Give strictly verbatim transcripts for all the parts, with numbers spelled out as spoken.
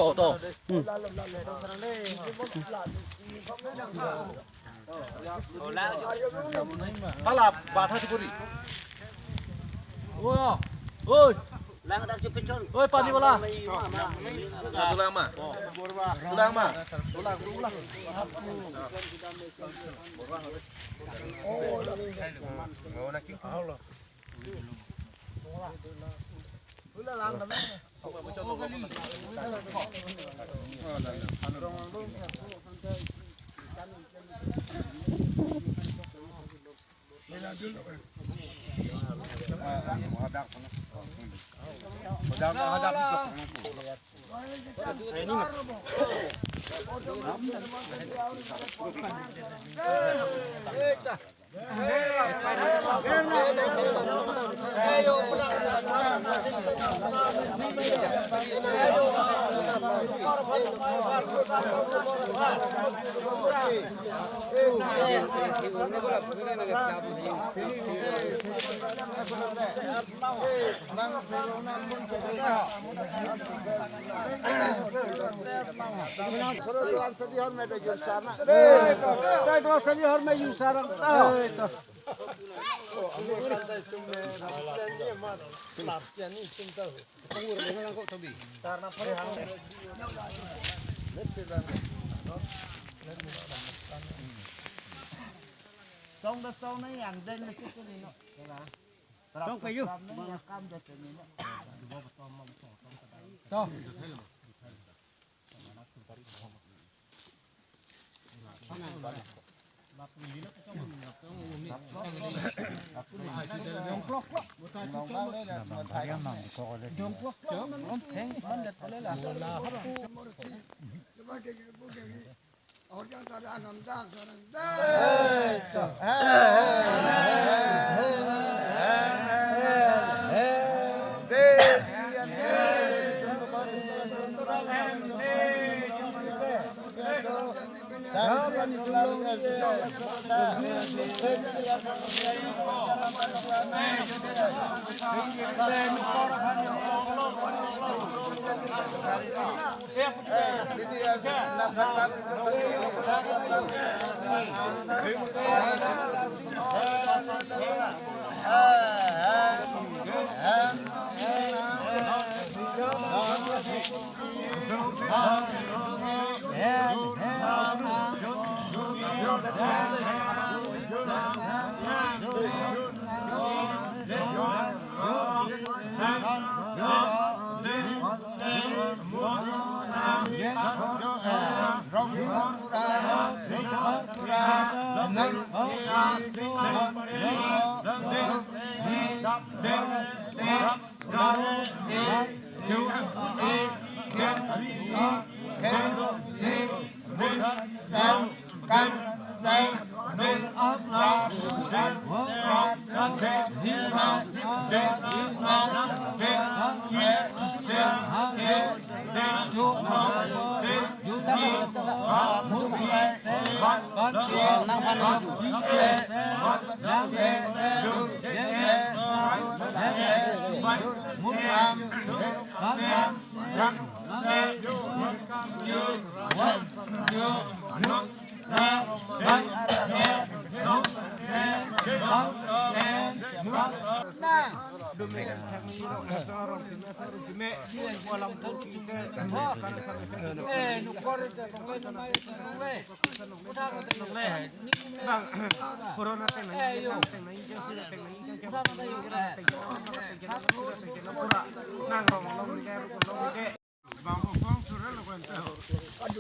To, to. Hmm. Hala, batha dikuri. Oi, oi. Oi, pani wala. Tulang ma. Tulang ma. Tulang, tulang. Tong da tong na yang den le kit ni no. Tong kayu. Kam da ni no. To.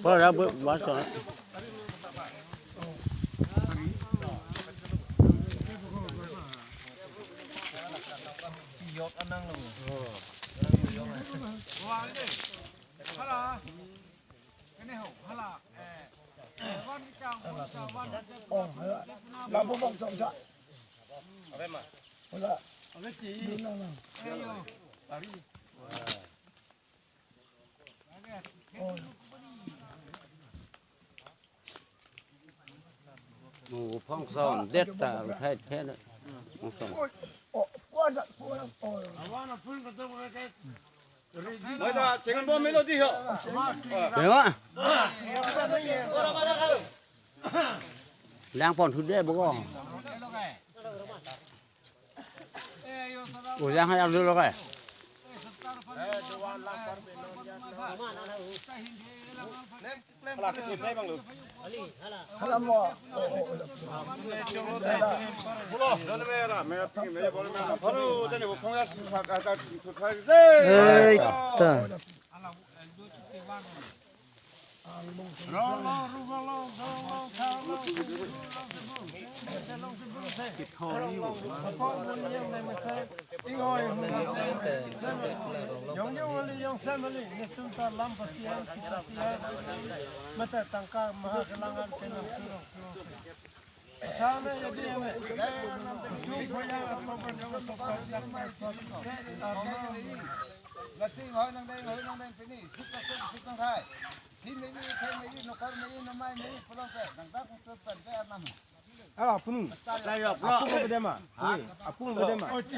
Pura bu-, bangso. Oh, hala. Lapu bang chong cha. Hala. Dun lang lang. Oh. Nunggu phongson det ta, thai thai na. Phongson. Oh, kuat, kuat, oh. Mai ta chengan bom melo di ho. Chengan. Lang pon thu de bo ko. Oh, yang hai abdul lo kai. Ei ta. Mate tangka maha kelangan kenang surok. Sana ya dia ne. Jung payang apa pun nama sopan. Lasing hoi nang deng, hoi nang deng pini. Suk suk suk nang thai. Hi mei, thai mei, nokar mei, nomai mei, pulang pe. Nang dak pun pen pe anam. Ala punu. Layo, bro. Apung bedema. Apung bedema. Apung bedema.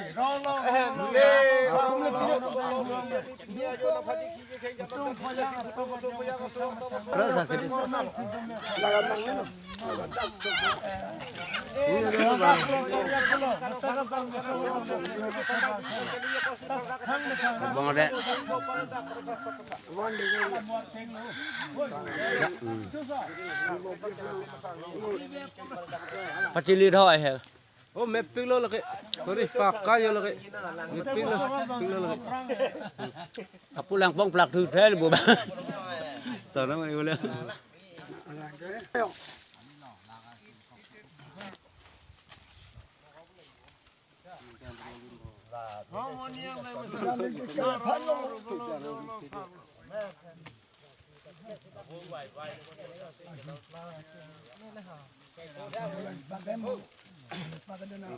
Bang de. Pachili thoi he. Oh, mepik lo lake. Sorry, pakka yo lake. Mepik lo, mepik lo lake. Apu lang pong plak thu thel bu ba. Sana mai ulo.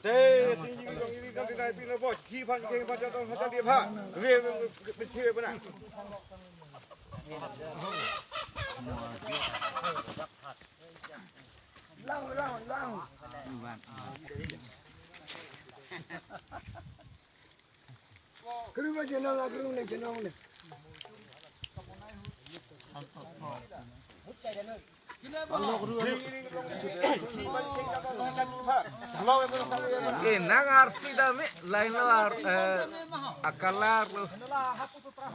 Te, sing jing jong iri kan kai pin lo bos. Ji phan keng phan jatong phan jatong phan. Re, re, re, re, re, re, re, re. Lang, lang, lang. Kru ba jenong, kru ne jenong ne. Eh, nang arsi dame, lain lo ar, eh, akalar lo.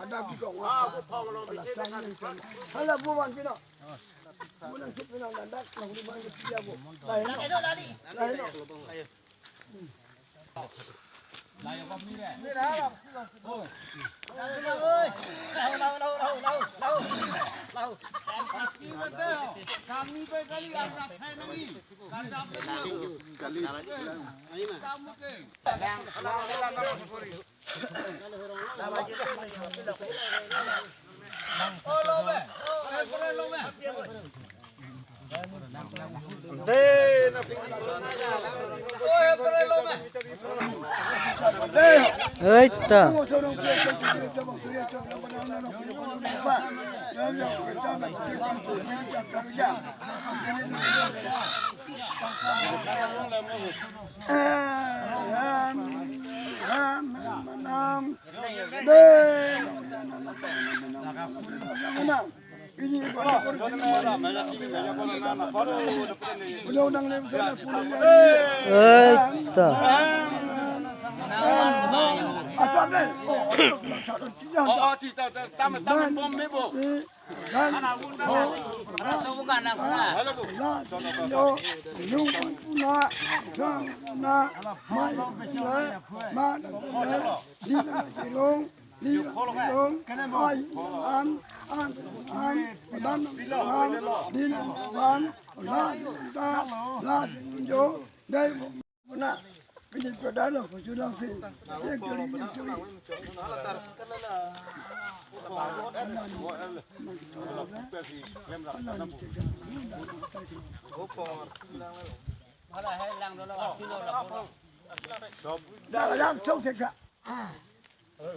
Ada bikong. Hala buwan pino. Munang sip pino landak, nang di mana dia bu. Lain lo. Lain lo. Eita. Eita. Pini pradana ko chulang si. Yang curi, yang curi. Dah lang cok cek. Ala,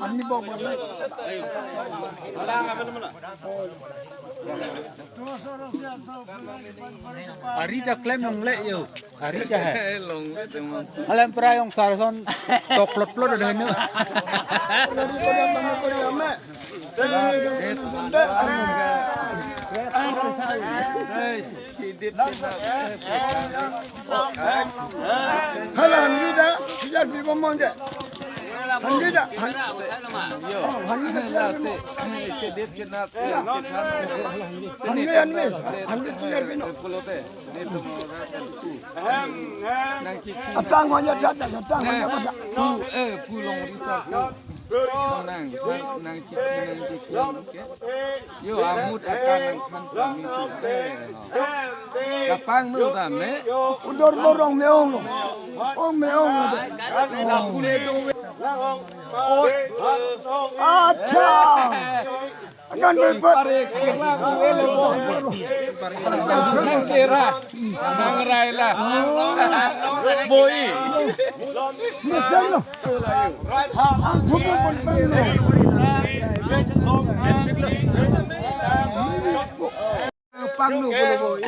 ani bok bok. Ari ta klem longle yo. Ari ta hai. Longle teman. Alam pra ong sar ason tok plot plot ada nu. Hala, handi ta, sijar pipo mong je. Handi ta, han-, yo, oh, handi ta, sijar pipo. Chedip chenap, handi, handi, handi sijar pipo. Atang ho ya, cha, cha, atang ho ya, eh, pu, eh, pu long risa pu. Nang, nang chiki, nang chiki, okay. Yo, amut akan nang khan kami tu, eh. Kapang nu ta me. Udor borong me ong. Ong me ong. Acha. Akan berbuat. Pare kira bu ele bo. Nang kira, nang rai la. Boi. Misalnya. Ang tubuh berpengno. Pangno bolo boi.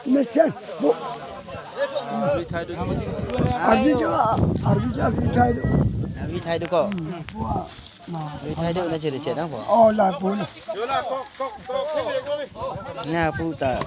Mesen, bu. Arbi jo, arbi jo, arbi thai do. Arbi thai do ko. Hmm, bua. Arbi thai do na chere chere na ko. Oh, la bu na. Na pu ta.